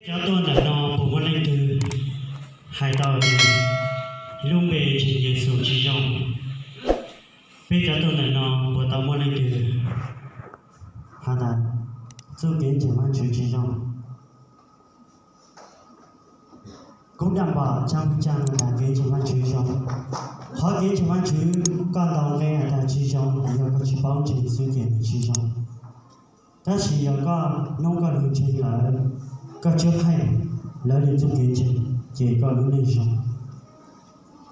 Cov tuaj ntawm no puas muaj leej twg hais tau tias lub npe ntseeg Yexus tsis zoo? Peb cov tuaj ntawm no puas tau muaj leej twg has tas txuj kev ntseeg Vajtswv tsis zoo? Kuv dam npam tsa tsa has tas kev ntseeg Vajtswv zoo. Qhov kev ntseeg Vajtswv koj ntaus nqe has tas tsis zoo, yog koj tsis paub ntseeg xwb ces nws tsis zoo. Tab sis yog koj hnub koj lug ntseeg lawm, koj tswv heej lawv li txuj kev ntseeg, ces koj lub neej zoo.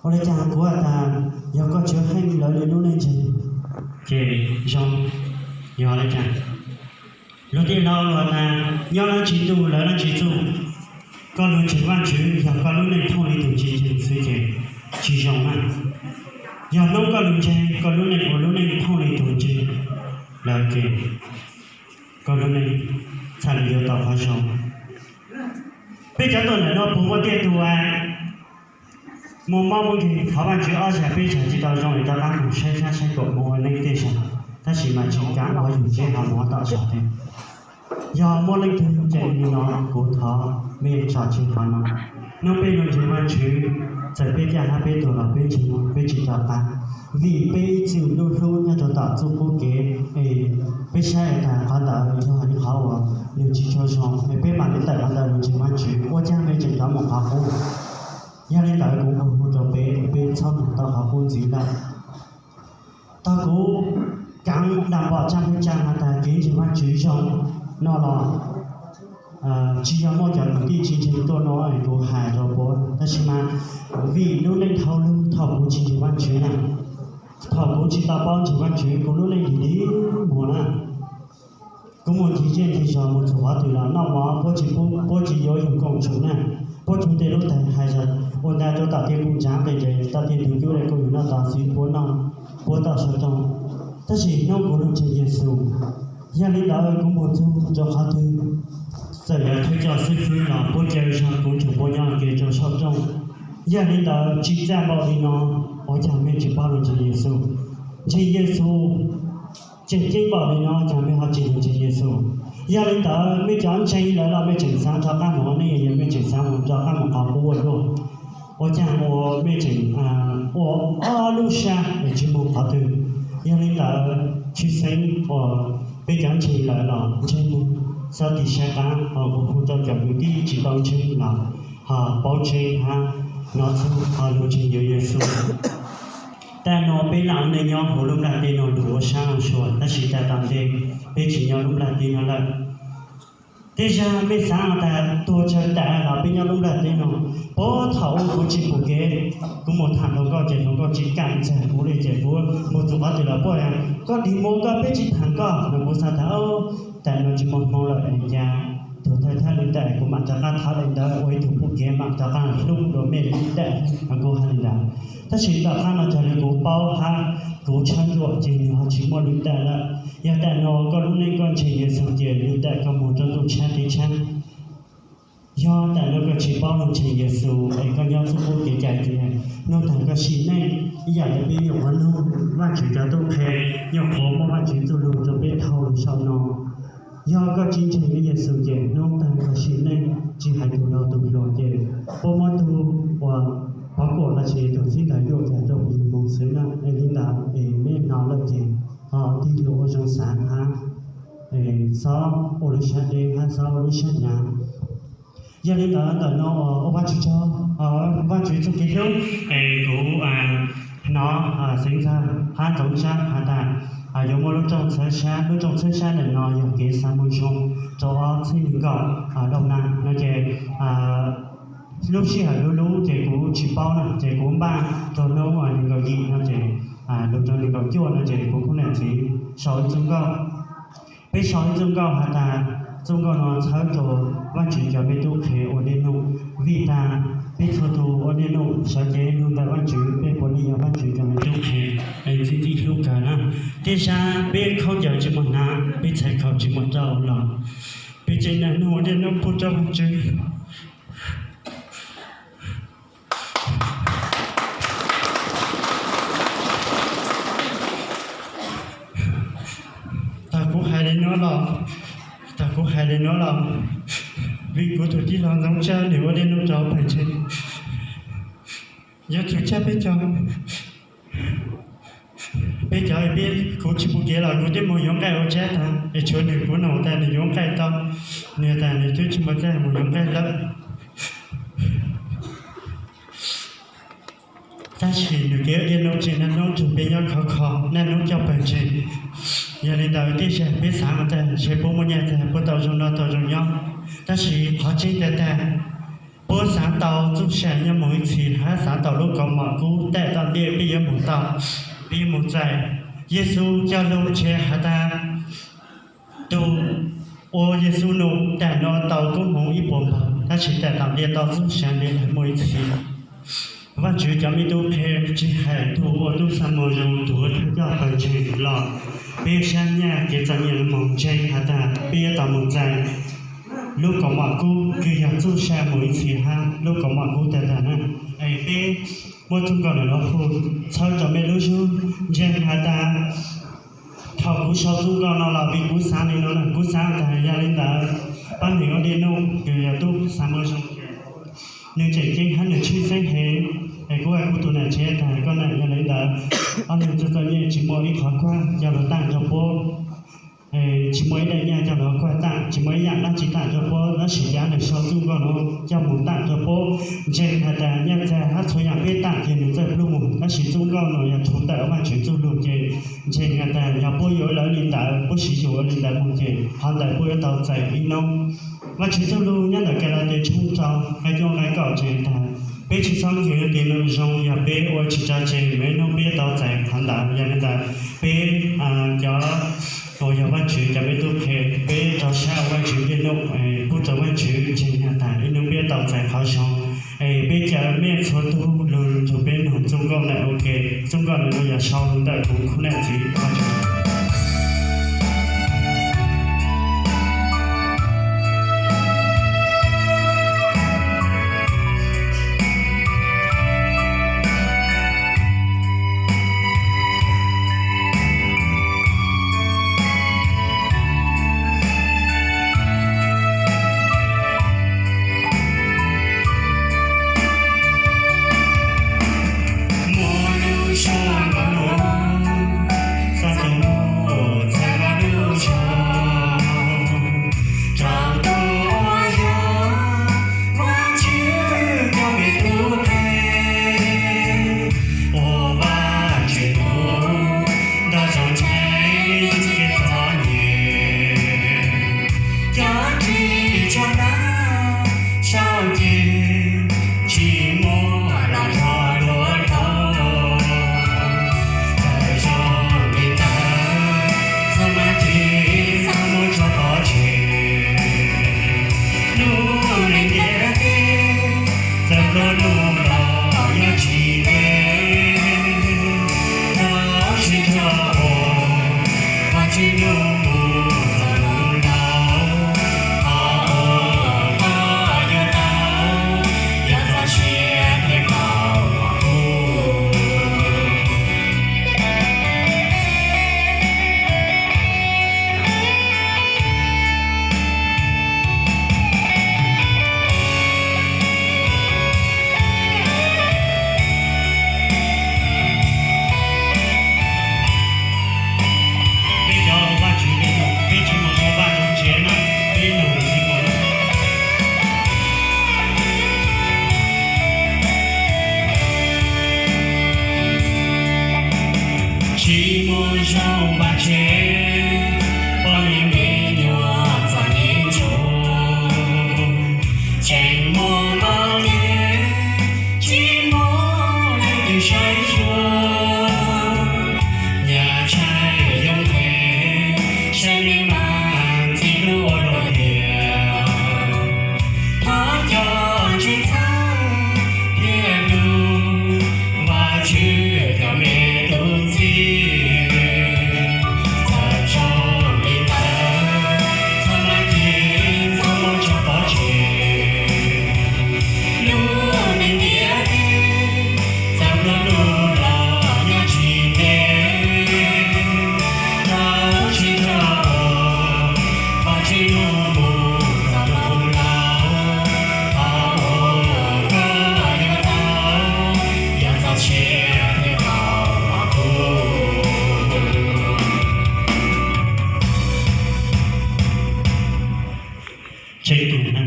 Ua li cas kuv has tas yog koj tswv heej lawv li lub neej ntseeg ces zoo? Yog li cas? Luag tej laus has tas nyob dab tsi ntuj lawv dab tsi txuj. Koj lug ntseeg Vajtswv yog koj lub neej thooj li tus tsis ntseeg xwb ces tsis zoo na. Yog hnub koj lug ntseeg koj lub neej ua lub neej thooj li tus ntseeg lawm ces koj lub neej txhaj li yuav tau qhov zoo. Peb cov tuaj ntawm no puas muaj tej tug muaj mob muaj nkeeg thov Vajtswv ob zag peb zag tsis tau zoo es rov qab mus saib sab saib kom mus ua neej tej zag, tab sis mas tsis kav ua yus tsev ho mus tom zag thiab. Yog muaj leej twg ces li no kuv thov mej tso tseg qhov no. Hnub peb lug ntseeg Vajtswv, txawm peb caj hab peb tuag los peb ntseeg peb tsis rov qab, vim peb ib txwm lub hlub nyob rau tom txuj qub kev es peb saib tas qhov ntawd yog ib qhov uas nws tsis tshua zoo es peb mam li tawm qhov ntawd lug ntseeg Vajtswv, ua caag mej tseem rov mus qhov qub? Yog li ntawd kuv nqua hu rau peb, peb txhob mus tau qhov qub ntxiv lawm. Tau kuv kaav dam npam tsa tsa has tas kev ntseeg Vajtswv zoo no los tsis yog muaj cov kwv tij tsis ntseeg tuaj no es kuv hais rau puab, tab sis mas vim lub neej dhau lug thaum kuv tsis ntseeg Vajtswv na, thaum kuv tsis tau paub ntseeg Vajtswv kuv lub neej dim dim mug na. Kuv mus ncig zej ncig zos mus txug qhov twg los noj mov puab tsis pub, puab tsis yuav yug koom tsum na. Puab tsuag tej lub tag hais tas ua nta rau tom tej kuj ntsav nqis ces tom tej ntug cub le kuj yug noj tod xwb puab noj puab toj sab rooj. Tab sis hnub kuv lug ntseeg Yexus, yog li ntawd kuv mus txug rau qhov twg txawm yog thawj coj xib fwb los puab caw zog kuv nrug puab nyob ua ke rau sab rooj. Yog li ntawd tsis txaj npaum li no, ua caag mej tsis paub lug ntseeg Yexus? Ntseeg Yexus tseem ceeb npaum li no, caag mej ho tsis lug ntseeg Yexus? Yog li ntawd mej cov ntseeg lawm los mej tseem xaav rov qab mus ua neej, yog mej tseem xaav mus rov qab mus qhov qub ua luaj, ua caag ua mej tseem ua ob lub sab es tsis mus qhov twg? Yog li ntawd tshwj xeeb uas peb cov ntseeg lawm los ntseeg, xob tig saib qaab, ho kuv hu rau cov kwv tij tsis tau ntseeg los ho paub tseeb hab hnov txug ho lug ntseeg yuav Yexus. Tag no peb lam ua neej nyob huv lub nplaj teb no lug ua sab ua sua, tab sis tas tom ntej peb tsis nyob lub nplaj teb no lawm. Tej zag mej xaav tas tuag tsawg tas los peb nyob lub nplaj teb no. Puag thaum ub kuv tsis pum kev, kuv mus tham hluas nkauj ces hluas nkauj tsis kam ntxag kuv li ces kuv mus txug qhov twg los puab has koj dim mus koj, peb tsis tham koj no. Kuv xaav tas tam no tsis muaj hmoo lawm es cas tug thawj thawj li ntawd kuv mam rov qab thov li ntawd ua ib tug pum kev mam rov qab hlub dua mej li ntawd no, kuv has li ntawd. Tab sis tom qab no raws li kuv paub hab kuv tshawb nruam ces nws ho tsis muaj li ntawd lawm. Yog tam no koj lub neej koj ntseeg Yexus ces li ntawd koj mus rau ntuj tshab teb tshab. Yog tam no koj tsis paub lug ntseeg Yexus es koj nyob txuj qub kev cai ces nub taag koj sim neej ib yam le peb nyuam qhuav nug Vaajtswv cov ntuj qhe, nyuam qhuav muab Vaajtswv txuj lug rau peb dhau lug saum no. Yog koj tsis ntseeg Yexus ces nub taag koj sim neej tsis hais tug laug tug hluas ces puab muab tug uas pov kuam los sis tug txib ntawd yuam yam rau yug moog xwb na. Es li ntawd es mej hnov lawm ces ho tig lug ua zoo xaav hab xob ua lub sab deb hab xob ua lub sab hnyav. Yog li ntawd ntawm no ua Vaajtswv tsaug, Vaajtswv txuj kev hlub es kuv hnov Xeev Ntxawg hab Ntxoov Tsab has tas yuav muaj lub rooj txhawb sab, lub rooj txhawb sab ntawm no yog kev xa moo zoo rau ob txhiab nees nkaum lub na no ces lub sij hawm lub lub ces kuv tsis paub na ces kuv npaj rau hnub nees nkaum yim no ces lug rau nees nkaum cuaj no ces kuv kuj nam txiv sau ib txuj nkauj. Peb sau ib txuj nkauj has tas txuj nkauj no txhawb rau Vaajtswv cov me tub qhe ua dej nuj, vim tas peb txhua tug ua dej nuj sawv cev lug ntawm Vaajtswv, peb puav leej yog Vaajtswv cov me tub qhe es ntxim ntxim hlub kawg na. Tej zag peb khaub ncaws tsis muaj hnav, peb txhais khaum tsis muaj rau los peb tseem nam nuj ua dej nuj pub rau Vaajtswv. Tas kuv hais li nuav los, tas kuv hais li nuav los, Kuv tus tij laug Ntxoov Tsab nws ua dej num rau pawg ntseeg. Yuav tsum coj peb cov, peb cov, peb, kuv tsis pom kev los kuv twb mus yuav nqaij ua tsab tag, es tshuav nws, kuv nug tas nws yuav nqaij tau, nws tas nws twb tsis muaj txaj mus yuav nqaij lawm. Tab sis nws kev ua dej num tseem naj noob nrug peb nyob khov kho, naj noob coj pawg ntseeg. Yog li ntawd tej zaum peb xaav tas ntshe puab muaj nyaj txag puab tau zoo noj tau zoo nyob. Tab sis qhov tseeb tiag tas, puab xaav tau txuj sa nyob mus ib txhis hab xaav tau lub kaus mom kub taim tom ntej peb yuav mus tau, peb yuav mus txais. Yexus coj lug ntshe has tas, tug ua Yexus num taam no tau koob hmoov ib puas npaug, tab sis taim tom ntej tau txuj sa ntev lawm mus ib txhis. Vaajtswv cov me tub qhe, tsis hais tug ua tub xa moo zoo, tug ua thawj coj pawg ntseeg los, peb sab nyaj kev txom nyem los mus ntseeg has tas peb yuav tau mus txais lub kaus mom kub kws yog txuj sa mus ib txhis hab lub kaus mom kub tag tag na. Es peb muab txuj nkauj nuav los hu txhawb rau mej lub zug, ntseeg has tas thaum kuv sau txuj nkauj no los vim kuv xaav li no na, kuv xaav tas yog li ntawd pab neeg ua dej num kws yog tub xa moo zoo, nws tseem ceeb hab nws tshwj xeeb heev. Es kuv hais kuv tus nam tsev tas koj nam, yog li ntawd ob leeg txom txom nyem tsis muaj ib qhov kuaj coj lug taam rua puab, tsis muaj ib daim nyaj coj lug kuaj taam, tsis muaj ib yaam dlaab tsi taam rua puab, tab sis cav nws sau txuj nkauj nuav coj mus taam rua puab. Ntseeg has tas nyaj txag hab txhua yaam peb taam ces nws txawj plub mus, tab sis txuj nkauj nuav yog rhuv tawm Vaajtswv txuj lug ces ntseeg has tas yog puab yuav ua li ntawd, puab siv zug ua li ntawd mus ces qhov ntawd puab yuav tau txais ib nub. Vaajtswv txuj lug nyob ntawm Kalatias tshooj rau nqai cuaj nqai kaum tseem tas, peb tsis txhob nkeeg tes num zoo, yog peb ua tsis tso tseg, muaj ib nub peb yuav tau txais qhov ntawd. Yog li ntawd peb cov uas yog Vaajtswv cov me tub qhe, peb rau sab ua Vaajtswv dej num, pub rau Vaajtswv ntseeg has tas ib nub peb yuav tau txais qhov zoo. Es peb caw mej txhua tug lug nrug peb nug txuj nkauj nam ua ke. Txuj nkauj nam nuav yog sau lug ntawm kuv khub nam txiv. Peb cov Vaajtswv dej num, peb tsis mus zoo vaj zoo tsev na, peb nug txij mus. Tsis mus zoo vaj tsev, poj niam me nyuam txom nyem ntsuag, tseem muaj mob kev, tsis muaj leej twg saib xyuas. Nyaj tshaj yoo nqe, saib nej mas ntxim hlub ua luaj tiag. Thov cov tsis txhawj thiaj lug, Vajtswv cov me tub txib, txawm Tseeb tiag na,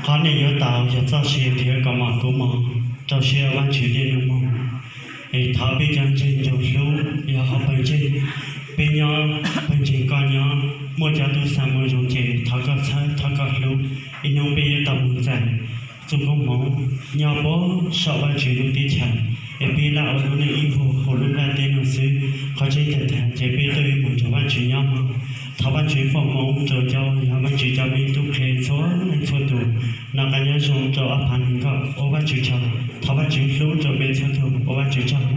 qhov nej yuav tau yog txoj sia thiab kom mom kub mob rau siab Vajtswv tej nus moog. Es thov peb cov ntseeg nrug hlub yog hauv pawg ntseeg, peb nyob pawg ntseeg koj nyob, muaj cov tub xa moo zoo ces thov koj txhawb thov koj hlub, ib hnub peb yuav tau moog txais txuj koob hmoov nyob puag saum Vajtswv lub teb chaws, es peb lam ua lub neej ib vuag hauv lub nplaj teb no xwb. Qhov tseeb tiag tag ces peb tuaj yuav moog nrug Vajtswv nyob moog. Thov Vajtswv foom hmoov rau cov yog Vajtswv cov me tub qhe txhua leej txhua tus. Noj qab nyob zoo rau ob phav nees nkaum, ua Vajtswv tsaug. Thov Vajtswv hlub rau peb txhua tug, ua Vajtswv tsaug.